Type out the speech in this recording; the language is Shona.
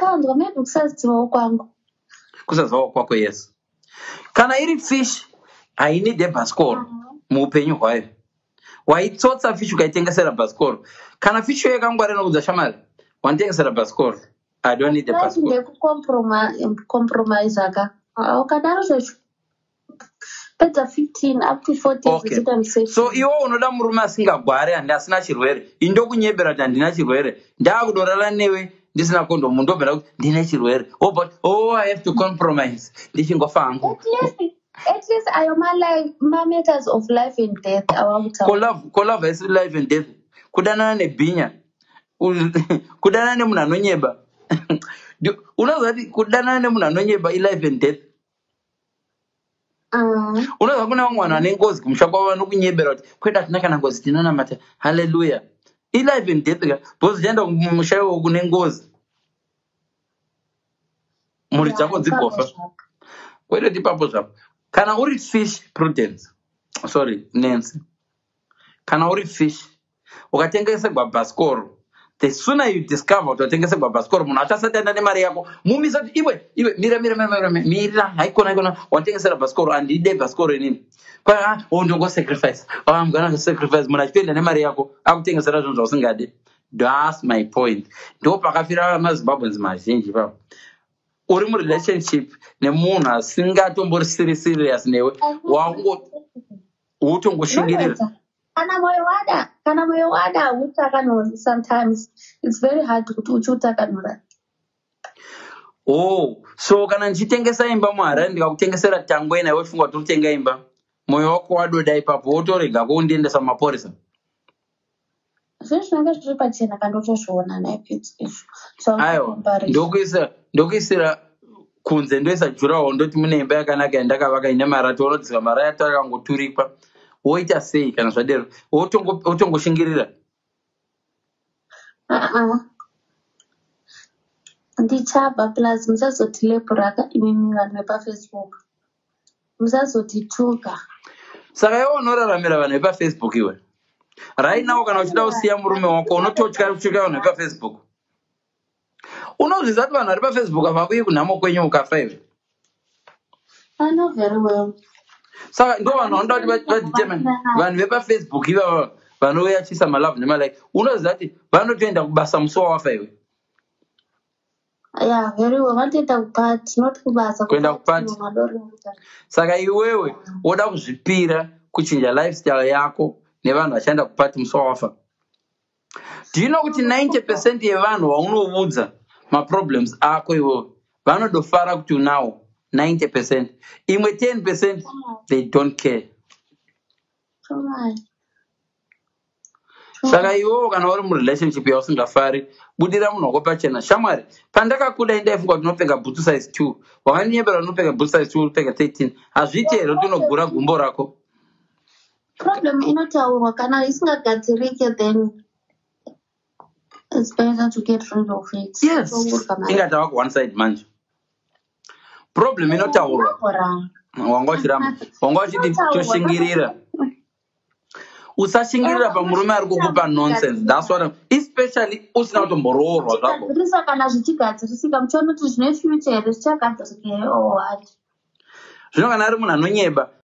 Ndakanzwa, maybe kusazivawo kwangu. Kusazivawo kwako, yes. Kana iri fish, hainide bhasikoro muupenyu hwayo. Waitsotsa fish ukaitengesera bhasikoro. Kana fish iyo yakangwara, inokudza, "Shamari, wanditengesera bhasikoro, I don't need a Life bhasikoro." Ndekucompromise ka. Ukadaro zvezvo pedza 15 up to 40 years uchiita musession. So iwe unoda murume asingagwari, handi asina chirwere. Ini ndokunyebera kuti handina chirwere, ndaakudorara newe ndisina kondomu, ndobvera kuti ndine chirwere, oh, but oh, I have to compromise, ndichingofa hangu. At least ayo ma-matters of life and death awakutaura. Kolove haisi life and death. Kudanana nebhinya, kudanana nemunhu anonyeba. Unoziva kuti kudanana nemunhu anonyeba ilife and death? Unoziva kuna vamwe vanhu vane ngozi kumusha kwavo, vanokunyebera kuti kwedu hatina kana ngozi, tinonamata, haleluya. Ilife and death ka, because uchaenda kumusha iwo kune ngozi, mhuri dzako Ipapo dzigofa. zvapo. Kwete kuti ipapo zvapo. Kana uri fish, Prudence, sorry, Nancy, kana uri fish ukatengesegwa bhasikoro, the sooner you discover kuti watengesegwa bhasikoro, munhu achasati aenda nemari yako, mumisa kuti, "Iwe, iwe, mira, mira, mira, mira, mira, haikona, haikona, watengesera bhasikoro, handide bhasikoro inini." Kwa, "Oh, ndongosacrifice, oh, I'm gonna sacrifice." Munhu achitoenda nemari yako, akutengesera zvinhu zvausingade. That's my point. Ndo pakafira maZimbabweans mazhinji ipapo. Uri murelationship nemunhu asingatombori serious newe, wakungo wotongoshingirira. Zvinoita. Kana mwoyo wada, kana mwoyo wada hautakanuri. Sometimes it's very hard kuti uchiutakanura. Oh, so kana ndichitengesa imba muHarare, ndikakutengesera tangwena, iwe uchifunga kuti urikutenga imba, mwoyo wako wadoda ipapo, wotorega kundiendesa mumapurisa? Zvinhu zvinenge zviri pachena, kandotozviona naipetso izvo. Aiwa, ndokuisira kunze, ndoisa durawall, ndoti mune imba yakanaka yandakavaka ine marata, unodzika marata akangoturikwa. Woita sei kana zvadero? Wotongoshingirira? Uh-uh. Ndichabva. Plus musazoti leburaka imimi vanhu vepaFacebook, musazotituka. Saka iwe unoraramira vanhu vepaFacebook iwe. Right now, kana uchida kusiya murume wako, unototya kusvika vanhu vepaFacebook. Unozviziva kuti vanhu vari paFacebook havakuyi kunhamo kwenyu ukafa iwe? I know very well. Saka ndo vanhu vanoda kuti vadetermine. Vanhu vepaFacebook ivava vanouya chiisa malove nemalike, unoziva kuti vanotoenda kubasa musi wawafa iwe? Yeah, very well. Vanotoenda kupati, not kubasa. Kuenda kupati. Madori. Saka iwewe woda kuzvipira kuchinja lifestyle yako nevanhu vachaenda kupati musi wawafa. Do you know kuti 90% yevanhu vaunoudza maproblems ako iwewe vanodofara kuti unawo? 90%. Imwe 10%, they don't care. Chomai. Saka iwewo kana uri murelationship yausingafari, budira munhu wako pachena. "Shamwari, pandakakudai ndaifunga kuti unopfeka bhutsu size 2. Wakandinyepera, unopfeka bhutsu size 2, unopfeka 13. Hazviiti here kuti unogura gumbo rako?" Problem inotaurwa. Kana isingagadzirike, then it's better to get rid of it. Yes. Tongurwa mari. Inga tava kuone side manje. Problem inotaurwa. Inogora. Wanga uchiramba, wanga uchiti Inotaurwa. toshingirira. Usashingirira pamurume ari kukupa nonsense. That's what especially usina kutomboroorwa zvako. Chigadzirisa kana zvichigadzirisika, muchiona kuti zvine future here, zvichagadzirika here or what. Zvino kana ari munhu anonyeba